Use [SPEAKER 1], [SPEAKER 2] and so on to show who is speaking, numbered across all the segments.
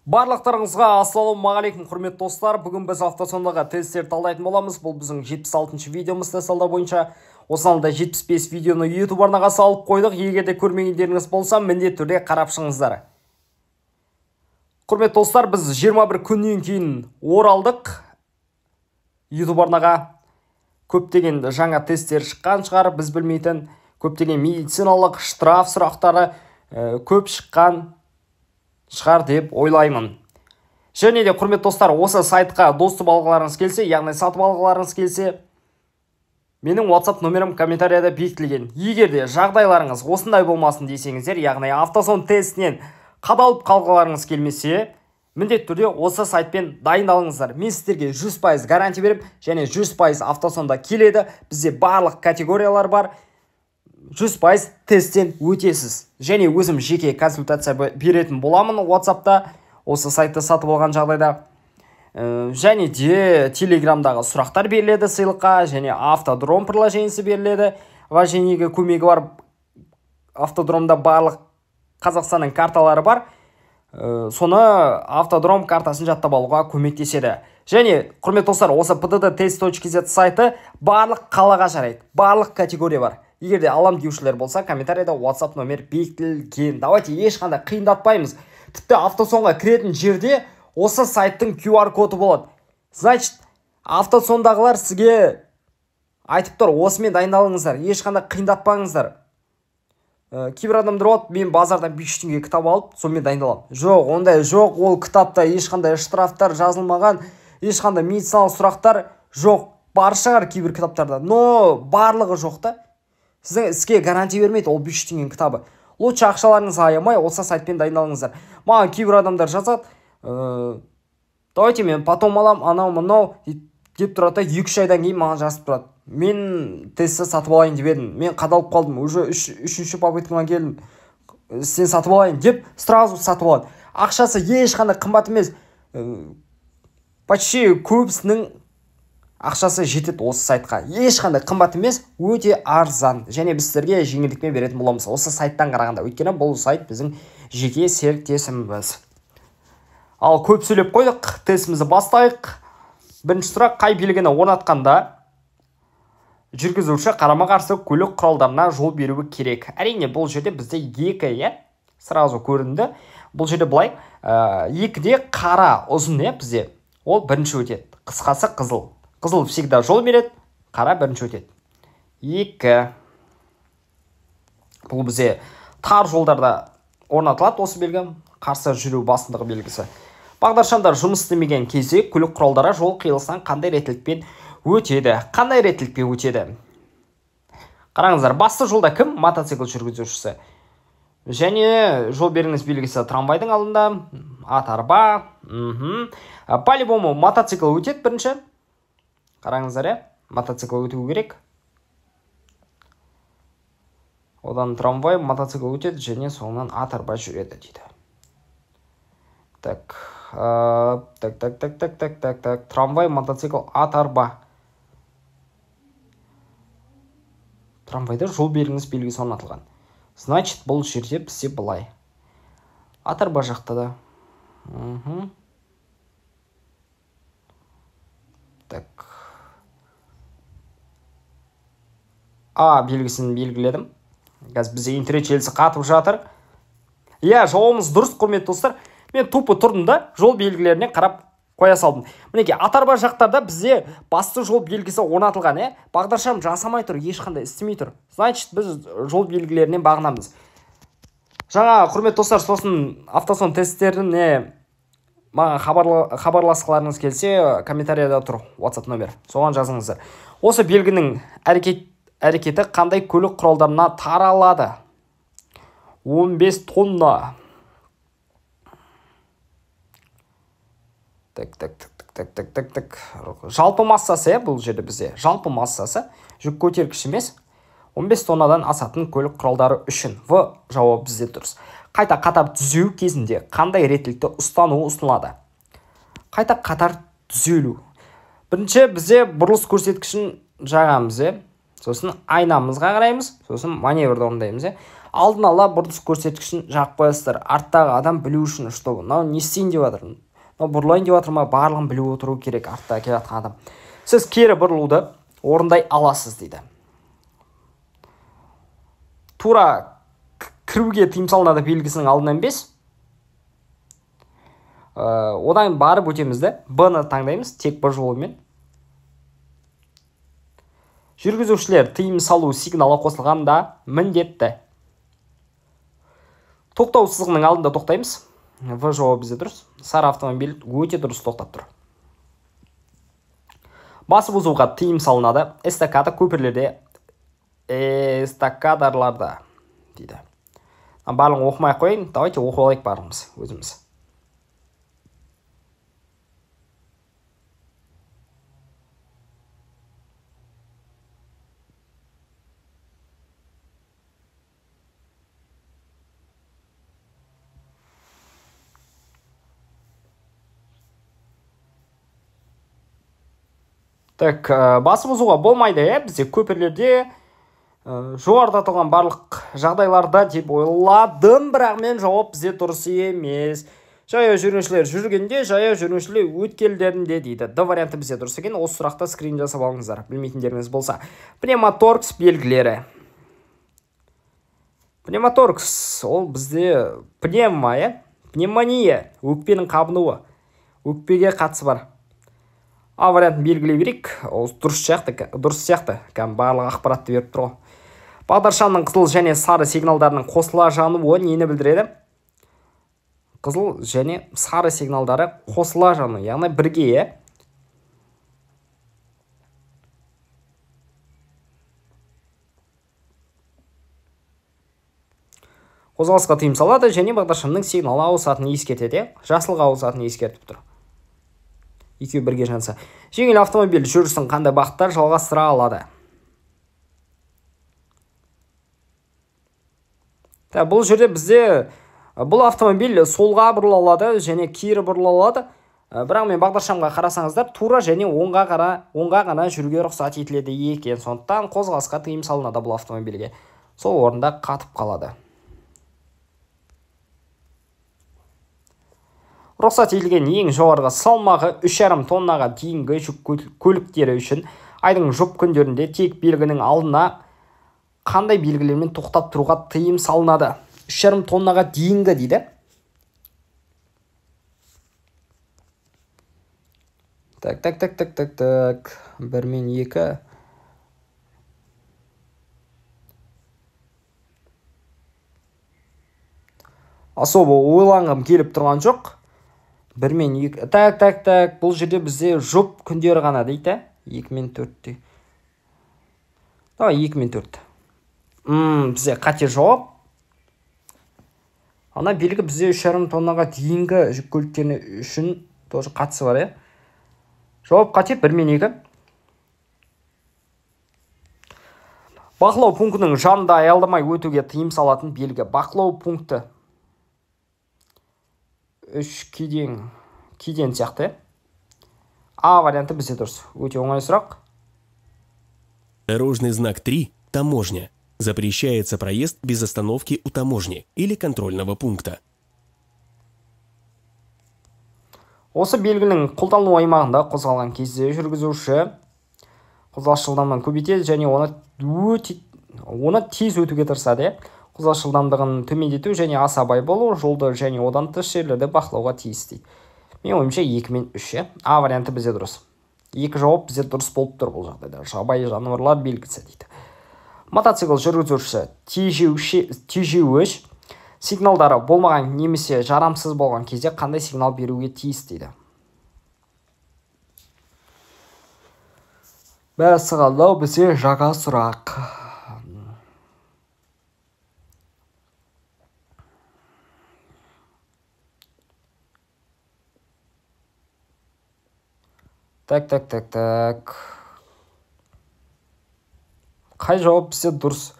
[SPEAKER 1] Барлықтарыңызға ассалаумағалейкум, құрметті достар. Бүгін біз автосондағы тесттер талдайтын боламыз. Бұл біздің 76-шы видеомыз тест талдау бойынша. Осыдан алда 75 видеоны YouTube арнаға салып қойдық. Егер де көрмегендеріңіз болса, міндетті түрде қарап шығыңыздар. Құрметті достар, біз 21 күннен кейін оралдық. YouTube арнаға көптеген жаңа тесттер шыққан шығар, біз білмейтін көптеген медициналық штраф сұрақтары көп шыққан шығар деп ойлаймын. Және де, құрметті достар, осы сайтқа доступ алғыларыңыз келсе, яғни сатып алғыларыңыз келсе, менің WhatsApp номерім комментарияда бекітілген. Егер де жағдайларыңыз осындай болмасын десеңіздер, яғни автосон тестінен қадалып қалғыларыңыз келмесе, міндетті түрде осы сайтпен дайындалыңыздар. Мен сіздерге 100% гарантия беремін, және 100% автосонда келеді. Бізде барлық категориялар бар. 100% тесттен өтесіз. Және өзім жеке консультация беретін боламын WhatsApp'та осы сайтты сатып алған жағдайда. Және де Телеграмдағы сұрақтар беріледі сыйлыққа, және автодром приложениесі беріледі. Вождениеге көмегі бар. Автодромда барлық Қазақстанның карталары бар. Соны автодром картасын жаттап алуға көмектеседі. Және, құрметті достар, осы pddtest.kz сайты барлық қалаға жарайды. Барлық категория бар. Егер де алам деушілер болса, комментарияда WhatsApp номер бекітілген. Давайте ешқандай қиындатпаймыз. Тіпті автосонға кіретін жерде осы сайттың QR коды болады. Значит, автосондағылар сізге айтып тұр, осымен дайындалыңыздар, ешқандай қиындатпаңыздар. Кейбір адамдар болады, мен базардан 500 теңге кітап алып, сонымен дайындаламын. Жоқ, ондай жоқ, ол кітапта ешқандай штрафтар жазылмаған, ешқандай медициналық сұрақтар жоқ. Бар шығар кейбір кітаптарда, но барлығы жоқ та. Сіздің іске гарантия бермейді ол 500 теңгенің кітабы. Лучше ақшаларыңызды аямай осы сайтпен дайындалыңыздар. Маған кейбір адамдар жазады, давайте мен потом алам, анау мынау деп тұрады да, 2-3 айдан кейін маған жазып тұрады. Мен тестті сатып алайын деп едім, мен қадалып қалдым, уже үшінші попыткаға келдім, сен сатып алайын деп сразу сатып алады. Ақшасы ешқандай қымбат емес, почти көбісінің ақшасы жетеді осы сайтқа. Ешқандай қымбат емес, өте арзан. Және біз сіздерге жеңілдікпен беретін боламыз осы сайттан қарағанда. Өйткені бұл сайт біздің жеке серіктесіміз. Ал көп сөйлеп қойдық, тестімізді бастайық. Бірінші сұрақ: қай белгіні орнатқанда жүргізуші қарама-қарсы көлік құралдарына жол беруі керек? Әрине, бұл жерде бізде екі, иә, сразу көрінді. Бұл жерде былай, екіде қара ұзын, иә, бізде. Ол бірінші өтеді. Қысқасы қызыл. Қызыл всегда жол береді, қара бірінші өтеді. Екі. Бұл бізде тар жолдарда орнатылады осы белгі, қарсы жүру басымдығы белгісі. Бағдаршамдар жұмыс істемеген кезде көлік құралдары жол қиылысынан қандай реттілікпен өтеді? Қандай реттілікпен өтеді? Қараңыздар, басты жолда кім? Мотоцикл жүргізушісі. Және жол беріңіз белгісі трамвайдың алдында, ат арба. По-любому мотоцикл өтеді бірінші. Қараңыздар, иә, мотоцикл өту керек. Одан трамвай, мотоцикл өтеді, және соңынан ат арба жүреді дейді. Так, так, так, так, так, так, так, так. Трамвай, мотоцикл, ат арба. Трамвайда жол беріңіз белгісі орнатылған. Значит, бұл жерде бізде былай. Ат арба жақта да. Так. А белгісін белгіледім. Қазір бізде интернет желісі қатып жатыр. Иә, жауабымыз дұрыс, құрметті достар. Мен тупо тұрдым да, жол белгілеріне қарап қоя салдым. Мінекей, ат арба жақтарда бізде басты жол белгісі орнатылған, иә. Бағдаршам жасамай тұр, ешқандай істемей тұр. Значит, біз жол белгілерінен бағынамыз. Жаңа, құрметті достар, сосын автосон тесттеріне маған хабарласқыларыңыз келсе, комментарияда тұр WhatsApp номер. Соған жазыңыздар. Осы белгінің әрекеті қандай көлік құралдарына таралады? 15 тонна. Так, так, так, так, так, так, так. Жалпы массасы, бұл жерде бізде жалпы массасы жүк көтергіш емес, 15 тоннадан асатын көлік құралдары үшін. В жауабы бізде дұрыс. Қайта қатар түзеу кезінде қандай реттілікті ұстану ұсынылады? Қайта қатар түзелу. Бірінші бізде бұрылыс көрсеткішін жағамыз, иә. Сосын айнамызға қараймыз, сосын маневрді орындаймыз, иә. Алдын ала бұрылыс көрсеткішін жағып қоясыздар. Арттағы адам білу үшін, что мынау не істейін деп жатыр, мынау бұрылайын деп жатыр ма, барлығын біліп отыру керек артта келе жатқан адам. Сіз кері бұрылуды орындай аласыз дейді. Тура кіруге тыйым салынады белгісінің алдынан 5. Одан барып өтеміз де, Б-ны таңдаймыз, тек Б жолымен. Жүргізушілер тыйым салу сигналы қосылғанда міндетті. Тоқтау сызығының алдында тоқтаймыз. В жауабы бізде дұрыс. Сары автомобиль өте дұрыс тоқтап тұр. Басып озуға тыйым салынады эстакада көпірлерде, эстакадарларда дейді. Барлығын оқымай ақ қояйын, давайте оқып алайық барлығымыз өзіміз. Так, басып озуға болмайды, бізде көпірлерде жоғарыда аталған барлық жағдайларда деп ойладым, бірақ мен жауап бізде дұрыс емес. Жаяу жүргіншілер жүргенде, жаяу жүргіншілер өткелдерінде дейді. Д варианты бізде дұрыс екен. Осы сұрақта скрин жасап алыңыздар, білмейтіндеріңіз болса. Пневмоторакс белгілері. Пневмоторакс ол бізде пневма, пневмония, өкпенің қабынуы, өкпеге қатысы бар. А вариантын белгілей берейік. Ол дұрыс сияқты, дұрыс сияқты. Кәдімгі барлық ақпаратты беріп тұр ғой. Бағдаршамның қызыл және сары сигналдарының қосыла жануы нені білдіреді? Қызыл және сары сигналдары қосыла жану, яғни бірге. Қозғалысқа тыйым салады және бағдаршамның сигналы ауысатынын ескертеді. Жасылға ауысатынын ескертіп тұр. Екеуі бірге жанса. Жеңіл автомобиль жүрісін қандай бағыттар жалғастыра алады? Бұл жерде бізде бұл автомобиль солға бұрыла алады және кері бұрыла алады. Бірақ мен бағдаршамға қарасаңыздар, тура және оңға ғана жүруге рұқсат етіледі екен. Сондықтан қозғалысқа тыйым салынады бұл автомобильге. Сол орында қатып қалады. Рұқсат етілген ең жоғарғы салмағы 3,5 тоннаға дейінгі жүк көліктері үшін айдың жұп күндерінде тек белгінің алдына қандай белгілермен тоқтап тұруға тыйым салынады? 3,5 тоннаға дейінгі дейді. Так, так, так, так, так, так. 1 мен 2. Особо ойланғым келіп тұрған жоқ. 1 мен 2. Так, так, так. Бұл жерде бізде жұп күндері ғана дейді. 2 мен 4. Давай 2 мен 4. Бізде қате жауап. Ана белгі бізде 3,5 тоннаға дейінгі жүк көліктеріне үшін тоже қатысы бар, Жауап қате 1 мен 2. Бақылау пунктінің жанында аялдамай өтуге тыйым салатын белгі. Бақылау пункті 3 кеден сияқты. А варианты бізде дұрыс. Өте оңай сұрақ.
[SPEAKER 2] Дорожный знак 3. Таможня. Запрещается проезд без остановки у таможни или контрольного пункта.
[SPEAKER 1] Осы белгінің қолданылу аймағында қозғалған кезде жүргізуші қозғалыс жылдамдығын көбейтеді және оны тез өтуге тырысады. Қозғалыс жылдамдығын төмендету және аса абай болу, жолды және одан тыс жерлерді бақылауға тиіс дейді. Менің ойымша 2 мен 3. А варианты бізде дұрыс. Екі жауап бізде дұрыс болып тұр бұл жағдайда. Жабайы жануарлар белгісі дейді. Мотоцикл жүргізушісі тежеуіш сигналдары болмаған немесе жарамсыз болған кезде қандай сигнал беруге тиіс дейді. Мәссаған, бізде жаңа сұрақ. Так, так, так, так. Қай жауап бізде дұрыс?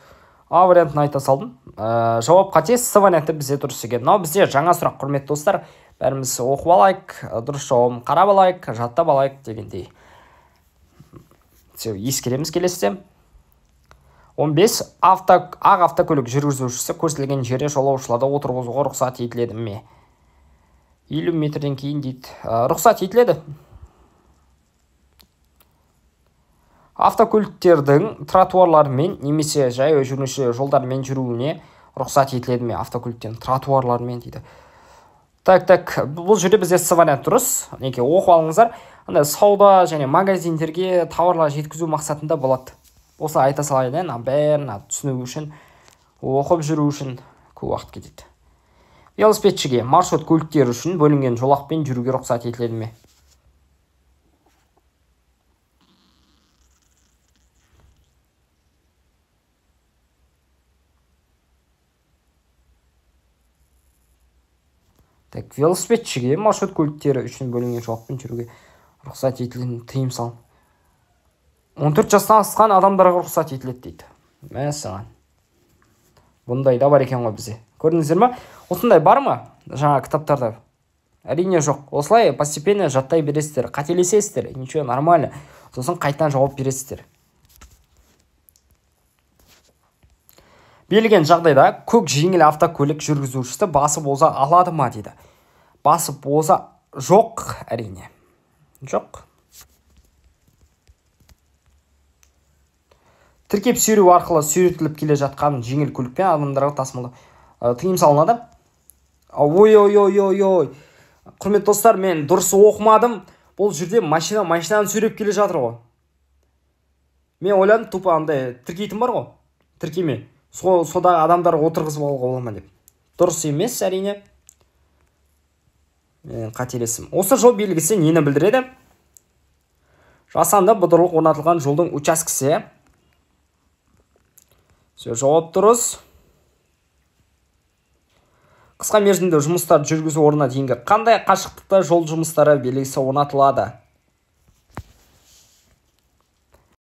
[SPEAKER 1] А вариантын айта салдым. Жауап қате, С варианты бізде дұрыс екен. Мынау бізде жаңа сұрақ, құрметті достар. Бәріміз оқып алайық, дұрыс жауабын қарап алайық, жаттап алайық дегендей. Ескереміз келесіде. 15. Ақ автокөлік жүргізушісі көрсетілген жерде жолаушыларды отырғызуға рұқсат етіледі ме? 50 метрден кейін дейді. Рұқсат етіледі. Автокөліктердің тротуарларымен немесе жаяу жүргінші жолдармен жүруіне рұқсат етіледі ме? Автокөліктердің тротуарларымен дейді. Так, так, бұл жерде бізде С вариант дұрыс. Неге оқып алыңыздар. Андай сауда және магазиндерге тауарлар жеткізу мақсатында болады. Осылай айта салайын, бәрін түсіну үшін, оқып жүру үшін көп уақыт кетеді. Велосипедшіге маршрут көліктері үшін бөлінген жолақпен жүруге рұқсат етіледі ме? Так, велосипедшіге маршрут көліктері үшін бөлінген жолақпен жүруге рұқсат етілетін тыйым салын. 14 жастан асқан адамдарға рұқсат етіледі дейді. Мәссаған. Бұндай да бар екен ғой бізде. Көрдіңіздер ме? Осындай бар ма жаңа кітаптарда? Әрине жоқ. Осылай постепенно жаттай бересіздер, қателесесіздер, ничего, нормально. Сосын қайтадан жауап бересіздер. Берілген жағдайда көк жеңіл автокөлік жүргізушісі басып оза алады ма дейді. Басып оза жоқ, әрине. Жоқ. Тіркеп сүйреу арқылы сүйретіліп келе жатқан жеңіл көлікпен адамдарға тасымалдау тыйым салынады. Ой, ой, ой, ой, ой. Құрметті достар, мен дұрыс оқымадым. Бұл жерде машина машинаны сүйреп келе жатыр ғой. Мен ойладым, тупо андай тіркейтін бар ғой. Тіркеме. Содағы адамдар отырғызып алуға бола ма деп. Дұрыс емес, әрине. Мен қателестім. Осы жол белгісі нені білдіреді? Жасанды бұдырлық орнатылған жолдың учаскесі. Все, жауап дұрыс. Қысқа мерзімді жұмыстар жүргізу орнына дейінгі қандай қашықтықта жол жұмыстары белгісі орнатылады?